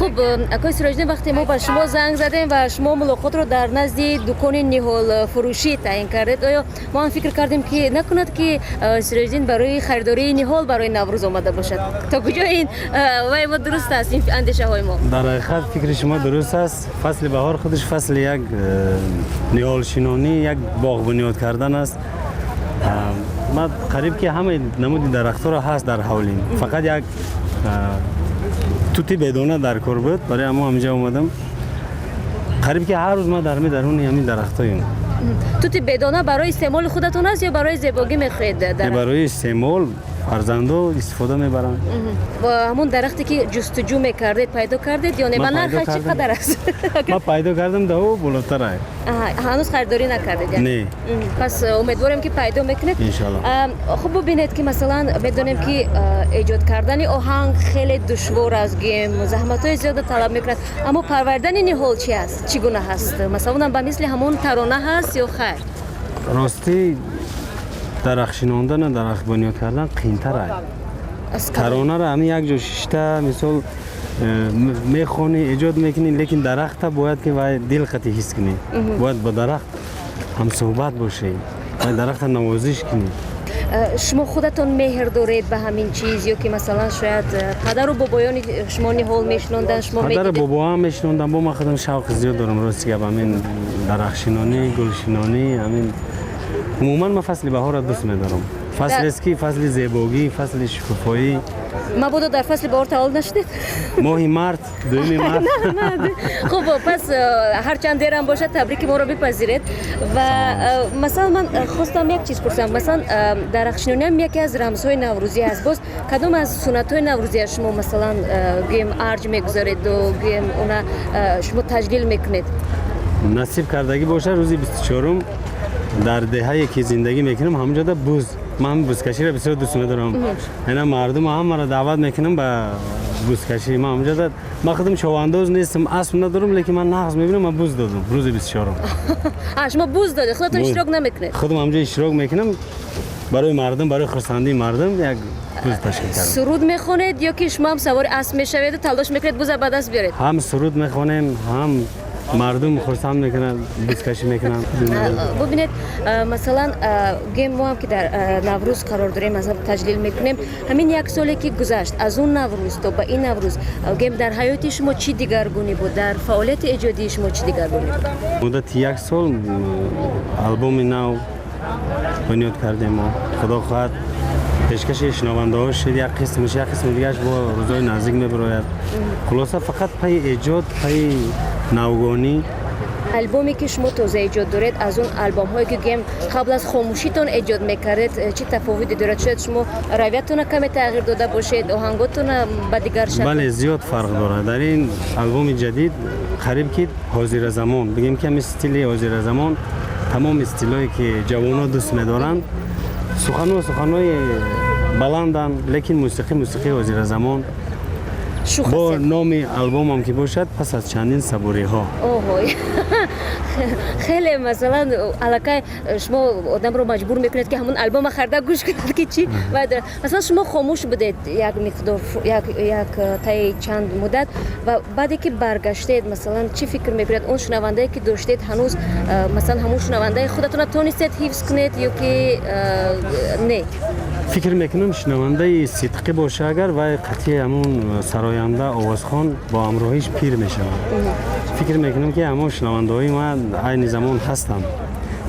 Хуб, акои Сироҷиддин, вақте мо ба шумо занг задем ва шумо мулоқотро дар назди дукони ниҳолфурӯшӣ таъин кардед, оё мо ҳам фикр кардем, ки накунад, ки Сироҷиддин барои харидории ниҳол барои Наврӯз омада бошад. То куҷо ин вай мо дуруст аст, ин андешаҳои мо? Дар ҳақиқат, фикри шумо дуруст аст. Фасли баҳор худаш фасли як ниҳолшинонӣ, як боғ бунёд кардан аст. Ман қариб ки ҳамаи намуди дарахтҳоро ҳаст дар ҳавлим, фақат як тути бедона дар кор буд, барои ҳамо ҳаминҷа омадам. Қариб ки ҳар рӯз ман дар даруни ҳамин дарахтҳоем. Тути бедона барои истеъмоли худатон аст ё барои зебогӣ мехоҳед? Барои истеъмол, фарзандо истифода мебаранд. Ва ҳамон дарахте, ки ҷустуҷӯ мекардед, пайдо кардед ё не? Ба нархаш чӣ қадар аст? Ман пайдо кардам, да, ӯ болотар. Ҳанӯз харидорӣ накардед? Не. Пас умедворем, ки пайдо мекунед. Иншалло. Хуб, бубинед, ки масалан, медонем, ки эҷод кардани оҳанг хеле душвор аст, гӯем, заҳматҳои зиёда талаб мекунад, аммо парвардани ниҳол чи аст, чӣ гуна ҳаст? Масалан, ба мисли ҳамон тарона ҳаст ё хайр? Ростӣ, дарахт шинондану дарахт бунёд кардан қиинтар аст. Таронара ҳамин як ҷо шишта, мисол, мехонӣ, эҷод мекунӣ, лекин дарахта бояд ки вай дил қати ҳис кунӣ, бояд ба дарахт ҳамсӯҳбат бошӣ, бояд дарахта навозиш кунӣ. Шумо худатон меҳр доред ба ҳамин чиз ё ки, масалан, шояд падару бобоёни шумо ниҳол мешинонданд, шумо? Падару бобоам мешинонданд, бо ман худам шавқи зиёд дорам, рости гап, ҳамин дарахтшинонӣ, гулшинонӣ, ҳамин умуман ман фасли баҳорро дӯст медорам. Фаслест, ки фасли зебогӣ, фасли шукуфоӣ. Мабодо дар фасли баҳор таваллуд нашудед? Моҳи март, 2-юми март. Хуб, пас ҳарчанд дерам бошад, табрики моро бипазиред. Ва масалан, ман хостам як чиз пурсам. Масалан, дарахтшинонӣ яке аз рамзҳои наврӯзӣ аст. Боз кадом аз суннатҳои наврӯзия шумо, масалан, гӯем, арҷ мегузореду, гӯем, она шумо таҷлил мекунед? Насиб кардагӣ бошад, рӯзи 24-ум дар деҳае, ки зиндагӣ мекунам, ҳамонҷода буз, ман бузкаширо бисёр дӯст медорам. Ина мардум ҳамаро даъват мекунам ба бузкашӣ. Ман ҳамонҷода, ман худам човандоз нестам, асп надорам, лекин ман нағз мебинам. Ман буз додам рӯзи 24-ум. Шумо буз додед, худатон иштирок намекунед? Худам ҳамҷо иштирок мекунам. Барои мардум, барои хурсандии мардум як буз ташкил кардам. Суруд мехонед ё ки шумо ҳам савори асп мешаведу талош мекунед буза ба даст биёред? Ҳам суруд мехонем, ҳам мардум хурсанд мекунанд, бузкашӣ мекунанд. Бубинед, масалан, гӯем, мо ҳам ки дар Наврӯз қарор дорем, масалан, таҷлил мекунем, ҳамин як соле, ки гузашт, аз он Наврӯз то ба ин Наврӯз, гӯем, дар ҳаёти шумо чӣ дигаргунӣ буд, дар фаъолияти эҷодии шумо чӣ дигаргунӣ буд? Муддати як сол албоми нав бунёд кардем мо, худо хоҳад, пешкаши шунавандаҳо шуд як қисмаш, як қисми дигараш бо рӯзҳои наздик мебарояд. Хулоса, фақат пайи эҷод, пайи навгонӣ. Албоме, ки шумо тоза эҷод доред, аз он албомҳое, ки, гӯем, қабл аз хомӯшитон эҷод мекардед, чӣ тафовуте дорад? Шояд шумо равиятона каме тағйир дода бошед, оҳанготона ба дигар шакл? Бале, зиёд фарқ дорад. Дар ин албоми ҷадид қариб ки ҳозиразамон, бигем, ки ҳамин стили ҳозиразамон, тамоми стилҳое, ки ҷавонҳо дӯст медоранд, суханҳо суханҳои баланданд, лекин мусиқӣ мусиқии ҳозиразамон. Бо номи албомам ки бошад «Пас аз чандин сабуриҳо». Оҳой, хеле, масалан, аллакай шумо одамро маҷбур мекунед, ки ҳамон албома харда гӯш кунад, ки чӣ. Масалан, шумо хомӯш будед як миқдор, як таи чанд муддат, ва баъде ки баргаштед, масалан, чӣ фикр мекунед? Он шунавандае, ки доштед, ҳанӯз, масалан, ҳамон шунавандаи худатонро тонистед ҳифз кунед ё ки не? Фикр мекунам, шунавандаи сидқӣ боша агар, вай қатъи ҳамон сароянда, овозхон бо ҳамроҳиш пир мешавад. Фикр мекунам, ки ҳамон шунавандаҳои ман айни замон ҳастанд.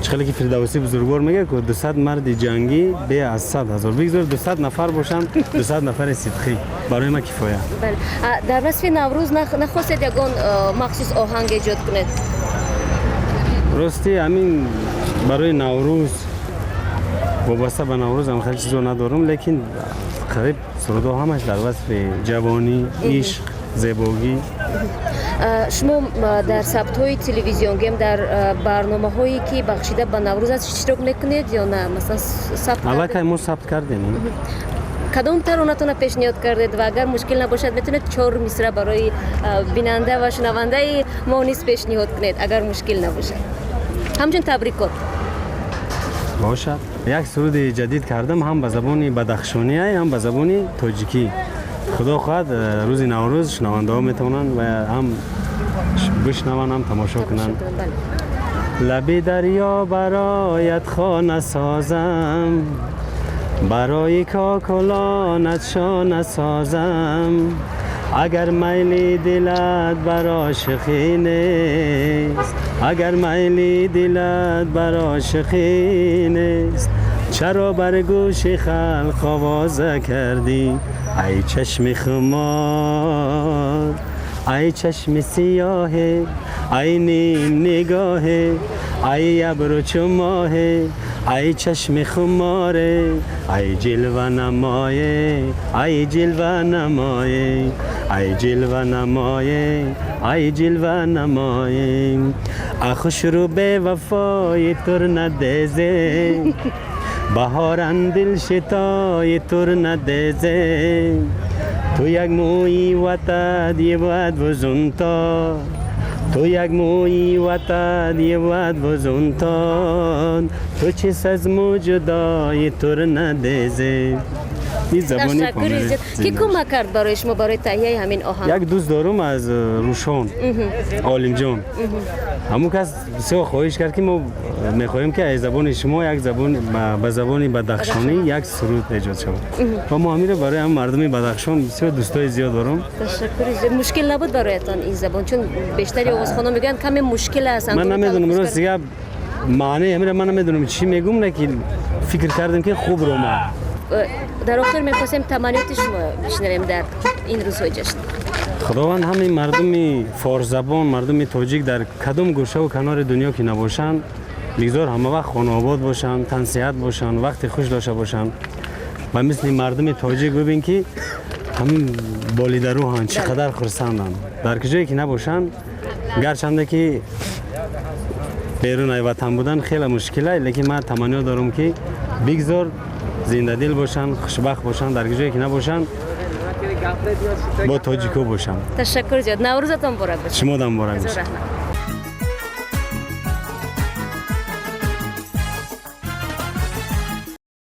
Чӣ хеле ки Фирдавсӣ бузургвор мегӯяд, ки 200 марди ҷангӣ бе аз 100 000, бигзор 200 нафар бошанд, 200 нафари сидқӣ барои ман кифоя. Дар васфи Наврӯз нахостед ягон махсус оҳанг эҷод кунед? Рости, ҳамин барои Наврӯз, вобаста ба Наврӯз ҳам хеле чизо надорам, лекин қариб сурудҳо ҳамаш дар васфи ҷавонӣ, ишқ, зебогӣ. Шумо дар сабтҳои телевизион, гӯем, дар барномаҳое, ки бахшида ба Наврӯз аст, иштирок мекунед ё на? Масалан, сабт? Аллакай мо сабт кардем. Кадом таронатонро пешниҳод кардед? Ва агар мушкил набошад, метавонед чор мисра барои бинанда ва шунавандаи мо низ пешниҳод кунед, агар мушкил набошад, ҳамчун табрикот. Бошад, як суруди ҷадид кардам, ҳам ба забони бадахшония, ҳам ба забони тоҷикӣ. Худо хоҳад, рӯзи Наврӯз шунавандаҳо метавонанд ва ҳам бишнаванд, ҳам тамошо кунанд. Лаби дарё бароят хона созам, барои кокулонат шона созам. Агар майли дилат бар ошиқӣ нест, агар майли дилат бар ошиқӣ нест, чаро бар гӯши халқ овоза кардӣ? Ай чашми хумор, ай чашми сиёҳе, ай ним нигоҳе, ай абру чу моҳе, ай чашми хуморе, ай ҷилва намое, ай ҷилва намое, ай ҷилва намое, ай ҷилва намое. Ахушру бевафои тур надезе, баҳоран дилшитои тур надезе. Ту як мӯи ватад ебад бузунто, ту як мӯи ватад ебад бузунтон, ту чиз аз мӯ ҷудои тур надезе. Ташаккури зиёд. Ки кӯмак кард барои шумо барои таҳияи ҳамин оҳанг? Як дӯст дорум аз Рӯшон, Олимҷон. Ҳамун кас бисёр хоҳиш кард, ки мо мехоҳем, ки аз забони шумо як забон ба забони бадахшонӣ як суруд эҷод шавад, ва мо ҳаминро барои ҳам мардуми Бадахшон, бисёр дӯстои зиёд дорум. Ташаккури зиёд. Мушкил набуд бароятон ин забон? Чун бештари овозхонон мегӯянд, каме мушкил аст. Ман намедонам, рост гап, маънии ҳаминро ман намедонам, чӣ мегӯм, не ки фикр кардем, ки хуб ромад. Дар охир мехостем таманниёти шумо бишнавем дар ин рӯзҳои ҷашн. Худованд ҳамин мардуми форсзабон, мардуми тоҷик дар кадом гӯшаву канори дунё ки набошанд, бигзор ҳамавақт хонаобод бошанд, тансиҳат бошанд, вақти хуш дошта бошанд ва мисли мардуми тоҷик бибин, ки ҳамин болидарӯҳанд, чӣ қадар хурсанданд дар куҷое ки набошанд. Гарчанде ки берун ай ватан будан хеле мушкила, лекин ман таманниё дорам, ки бигзор зиндадил бошанд, хушбахт бошанд, дар куҷое ки набошанд, бо тоҷико бошанд. Ташаккур зиёд. Наврӯзатон муборак бошад. Шумодам муборак бошад. Раҳмат.